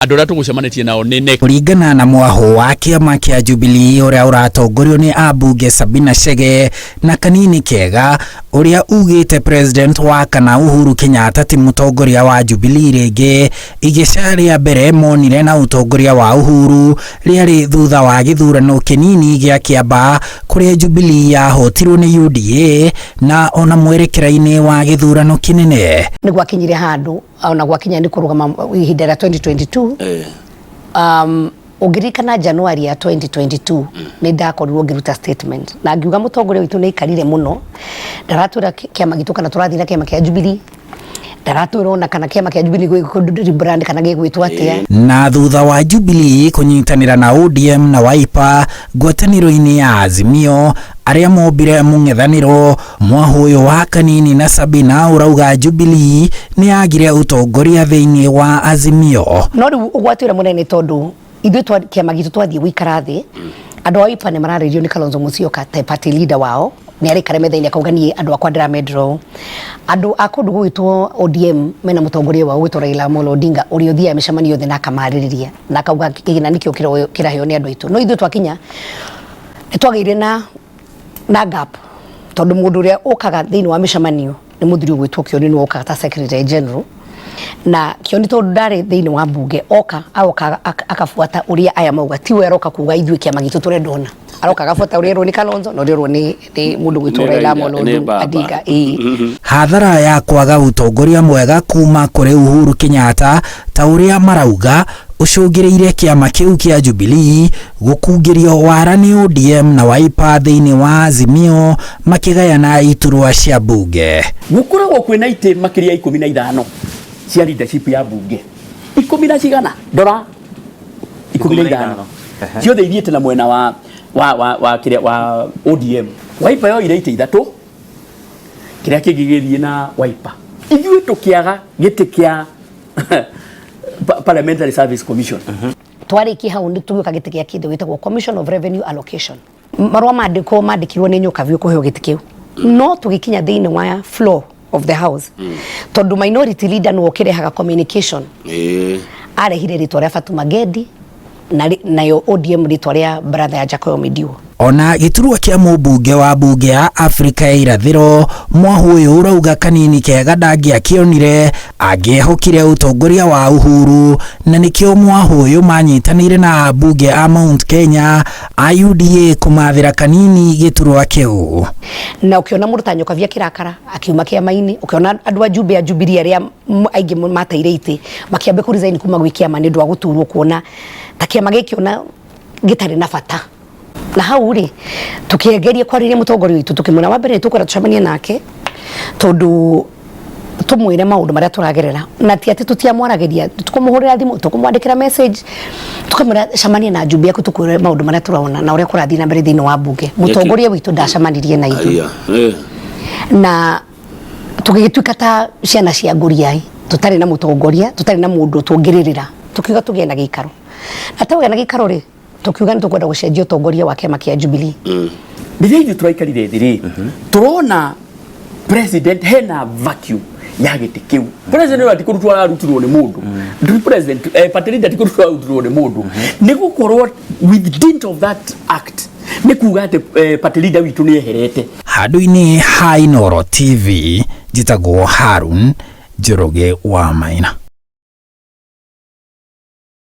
Andũ arĩa tũgũcemanĩtie nao nĩ NEC. Kũringana na mwahũ wa kĩama kĩa Jubilee ũrĩa ũratongorio nĩ ambunge Sabina Chege na Kanini Kega ũrĩa ugĩte president wa kana Uhuru Kenyatta ti mũtongoria wa Jubilee rĩngĩ, igeca rĩa mbere monire na ũtongoria wa Uhuru rĩarĩ thutha wa gĩthurano kĩnini gĩa Kĩambaa kũrĩa Jubilee yahotirwo nĩ UDA na ona mwerekera-inĩ wa gĩthurano kĩnene. Nĩ gwakinyire handũ ona gwakinya nĩ kũrũgama ihinda rĩa 2022. Ũngĩririkana January ya 2022 nĩ ndakorirwo ngĩruta statement na ngiuga mũtongoria witũ nĩ aikarire mũno ndaratwĩra kĩama gitũ kana tũrathiĩ na kĩama kĩa Jubilee, ndaratwĩra ona kana kĩama kĩa Jubilee gĩgũ rebrand kana gĩgwĩtwo atĩa. Na thutha wa Jubilee kũnyitanĩra na ODM na Wiper ngwatanĩro-inĩ ya Azimio arĩa mombire mũng'ethanĩro, mwahũ ũyũ wa Kanini na Sabina ũrauga Jubilee nĩ yagire ũtongoria thĩinĩ wa Azimio. No rĩu ũgwati ũrĩa mũnene tondũ ithuĩ kĩama gitũ twathiĩ gũikara thĩ, andũ a Wiper nĩ mararĩrio nĩ Kalonzo Musyoka ta party leader wao, nĩ araikara metha-inĩ akauga niĩ andũ akwa ndĩramendera ũũ. Andũ a kũndũ gũgwĩtwo ODM mena mũtongoria wao ũgwĩtwo Raila Amolo Odinga ũrĩa ũthiaga mĩcemanio yothe na akamarĩrĩria na akauga kĩgĩna nĩkĩo kĩraheo nĩ andũ aitũ. No ithuĩ twakinya nĩ twagĩire na gap tondũ mũndũ ũrĩa ũkaga thĩinĩ wa mĩcemanio nĩ mũthuri ũgwĩtwo Kĩoni, nĩwe ũkaga ta secretary general, na Kĩoni tondũ ndarĩ thĩinĩ wa mbunge oka agoka akabuata ũrĩa aya mauga, tiwe aroka kuga ithuĩ kĩama gitũ tũrenda ona aroka agabuata ũrĩa erwo nĩ Kalonzo na ũrĩa erwo nĩ mũndũ ũgwĩtwo Nĩ Raila Raila, Amolo nĩ baba. Odinga, ĩĩ. Hathara ya kwaga ũtongoria mwega kuma kũrĩ Uhuru Kenyatta ta ũrĩa marauga ũcũngĩrĩirie kĩama kĩu kĩa Jubilee gũkungĩrio wara nĩ ODM na Wiper thĩinĩ wa Azimio makĩgayana iturwa cia mbunge. Gũkoragwo kwĩna itĩ makĩria 15 cia leadership ya mbunge, ikũmi na cigana, ndora 15 ciothe ithiĩte na mwena wa kĩrĩa wa ODM. Wiper yoire itĩ ithatũ, kĩrĩa kĩngĩ gĩthiĩ na Wiper. Ithuĩ tũkĩaga gĩtĩ kĩa Parliamentary Service Commission. Twarĩkia hau nĩ tũgĩũka gĩtĩ gĩa kĩndũ gĩtagwo Commission of Revenue Allocation. Marũa mandĩkwo mandĩkirwo nĩ Nyokabi kũheo gĩtĩ kĩu, no tũgĩkinya thĩinĩ wa floor of the house, tondũ minority leader nĩwe ũkĩrehaga communication, arehire rĩtwa rĩa Fatuma Gedi na nayo ODM rĩtwa rĩa brother ya Jacoyo Midiwo. Ona gĩturwa kĩa mũmbunge wa mbunge ya Afrika ya irathĩro, mwahũ ũyũ ũrauga Kanini Kega ndangĩakĩonire angĩehokire ũtongoria wa Uhuru, na nĩkĩo mwahũ ũyũ manyitanĩire na ambunge a Mount Kenya a UDA kũmathĩra Kanini gĩturwa kĩu. Na ũkĩona mũndũ ta Nyokabi akĩrakara akiuma kĩama-inĩ, ũkĩona andũ a Jumbe a Jubilee arĩa aingĩ mateire itĩ makĩambia kũ resign kuma gwĩ kĩama nĩ ũndũ wa gũturwo, kuona ta kĩama gĩkĩ ona gĩtarĩ na bata. Na hau rĩ tũkĩgeria kwarĩria mũtongoria witũ, tũkĩmwĩra wa mbere nĩ tũkwenda tũcemanie nake tondũ tũmwĩre maũndũ marĩa tũragerera, na ti atĩ tũtiamwaragĩria, tũkũmũhũrĩra thimũ, tũkũmwandĩkĩra message, tũkamwĩra cemania na njumbe yaku tũkwĩre maũndũ marĩa tũrona na ũrĩa kũrathiĩ na mbere thĩinĩ wa mbunge. Mũtongoria witũ ndacemanirie na ithuĩ. Na tũgĩgĩtuĩka ta ciana cia ngũriai, tũtarĩ na mũtongoria, tũtarĩ na mũndũ tũngĩrĩrĩra. Tũkiuga tũgĩe na gĩikaro, na twagĩa na gĩikaro rĩ, tũkiuga nĩ tũkwenda gũcenjia ũtongoria wa kĩama kĩa Jubilee. Rĩrĩa ithuĩ tũraikarire thĩ rĩ, tũrona president hena vacuum ya gĩtĩ kĩu. President ũyũ atikũrutwo ararutirwo nĩ mũndũ. Nduri president, party leader tikũrutwo ararutirwo nĩ mũndũ, nĩ gũkorwo with dint of that act nĩ kuga atĩ party leader witũ nĩ eherete. Handũ-inĩ ha Inooro TV, njĩtagwo Harun Njoroge wa Maina.